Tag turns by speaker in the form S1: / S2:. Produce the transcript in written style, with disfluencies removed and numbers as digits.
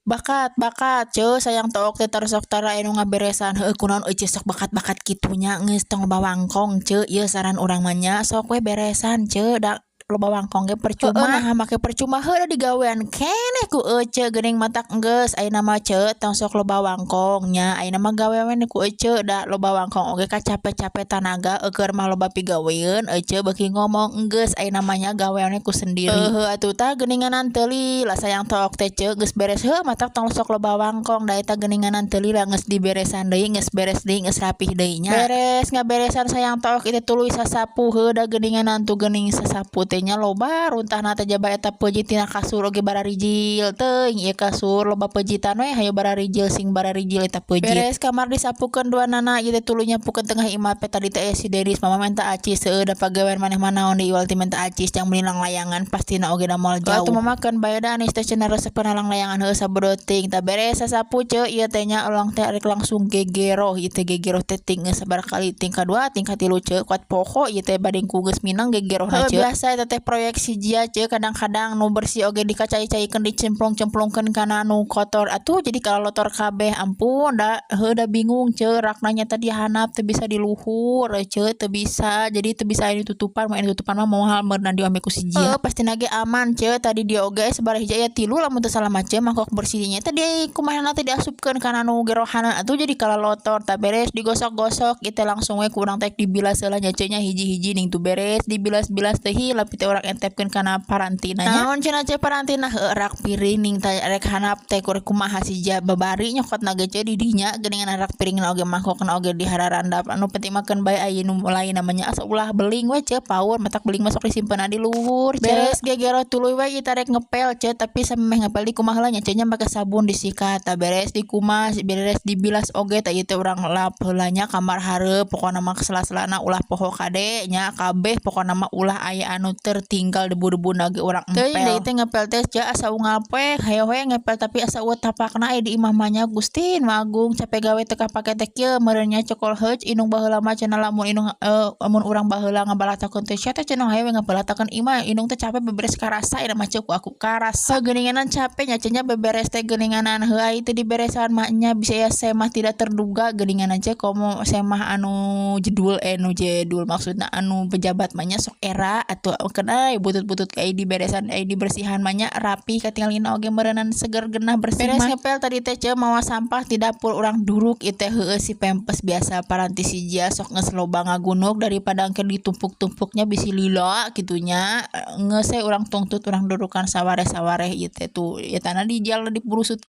S1: Bakat bakat, Ceu, sayang took teh terus sok tara anu ngaberesan. Heueuh, kunaon euceu sok bakat-bakat kitu nya? Geus tong bawangkong, Ceu. Ieu saran urang mah nya, sok we beresan, Ceu, da loba wangkong ge percuma. Nah, make percuma heueuh digawean keneh ku ece geuning. Matak geus ayeuna mah, Ceu, tong sok loba wangkong nya. Ayeuna mah gawe we ku ece, da loba wangkong oge kacape-cape tanaga, eueur mah loba pigaweun ece beuki ngomong. Geus ayeuna mah nya gawe we ku sendiri. Heueuh atuh, tah geuninganan teu lila sayang took teh, Ceu, geus beres. Heuh, matak tong sok loba wangkong, da eta geuninganan teu lila geus diberesan deui, geus beres deui, geus rapih deui nya. Beres ngaberesan sayang took itu tuluy sasapu. Heuh, da geuninganan tuh geuning sasapu teh nya loba runtahna teh, jaba eta peujit tina kasur oge bararijil teuing. Ieu kasur loba peujitan we, hayo bararijil, sing bararijil eta peujit. Beres kamar disapukeun duanana ieu teh, tuluy nyapukeun tengah imah pe. Tadi teh aya si Deris, mama minta acis. Heueuh, da pagawean maneh mah naon deui, iwal ti minta acis jang meuli langlayangan, pastina oge da moal jauh. Atuh mama keun bae, da Anis teh cenah resep langlayangan. Heueuh, sabodo teuing. Tah, beres sasapu, Ceu, ieu teh nya urang teh rek langsung gegero ieu teh. Gegero teh ting geus sabaraha kali, ting kadua, ting katilu, Ceu, kuat poho ieu teh badeng ku geus minang gegerona, Ceu. Biasa eta teh proyek si Jia, Ceu. Kadang-kadang nu bersih oge dikacai-caikeun, dicemplung-cemplungkeun kana nu kotor, atuh jadi kalalotor kabeh. Ampun da. Heuh, da bingung, Ceu, rakna nya tadi handap teu bisa di luhur, Ceu, teu bisa, jadi teu bisa ditutupan. Mun ditutupan mah moal meureunan diombe ku si Jia. Heuh, pastina ge aman, Ceu. Tadi dia oge sabaraha hiji, aya tilu lamun teu salah mah, Ceu, mangkok bersihnya tadi kumaha teh diasupkeun kana nu gerohanan, atuh jadi kalalotor. Tah, beres digosok-gosok ieu teh langsung we ku urang teh dibilas heula nya, Ceu nya, hiji-hiji. Ning tuh beres dibilas-bilas teh hilap teh urang entepkeun kana parantina nya. Naon cenah, Ceu, parantina? Heueuh, rak piring. Ning teh rek handap teh kur kumaha si Jia babari nyokotna ge, Ceu, di dinya geuningan rak piringna oge, mangkokna oge dihararandap. Anu penting mah keun bae aya nu mulai namanya asa ulah beling we, Ceu, paur. Matak beling masuk disimpen di luhur, Ceu. Beres gegero tuluy we ieu rek ngepel, Ceu, tapi samemeh ngepel di kumaha heula nya, Ceu nya, make sabun disikat. Tah, beres dikumas, beres dibilas oge, tah ieu teh urang lap heula nya kamar hareup. Pokona mah sela-selana ulah poho, kade nya kabeh, pokona mah ulah aya anu tertinggal, debu-debuna ge urang empel. Teuing deui teh ngepel teh, Ceu, asa unggal poe hayo we ngepel, tapi asa eueuh tapakna aya di imah mah nya. Gusti nu agung, capek gawe teu kapake teh kieu meureun nya. Cokol heuj indung baheula mah cenah, lamun indung lamun urang baheula ngabalatakeun teh sia teh cenah hayo we ngabalatakeun imah, indung teh capek beberes. Karasa aya mah, Ceu, ku aku karasa geuninganan capek nya, Ceu nya, beberes teh geuninganan. Heuh, ai teu diberesan mah nya bisa ya semah tidak terduga geuninganan, Ceu. Komo semah anu jedul, eh, nu jedul maksudna anu pejabat mah nya, sok era atuh keun euy butut-butut ai diberesan, ai dibersihan mah nya rapi katingalina oge meureunan seger, genah bersih. Beres ngepel tadi teh, Ceu, mawa sampah ti dapur urang duruk ieu teh. Heueuh, si pempes biasa paranti si Jia sok geus loba ngagunuk, daripada engke ditumpuk-tumpuknya bisi lila kitu nya, geus we urang tungtut, urang durukan sawareh-sawareh ieu teh. Tuh, eta na di jalan diburusut.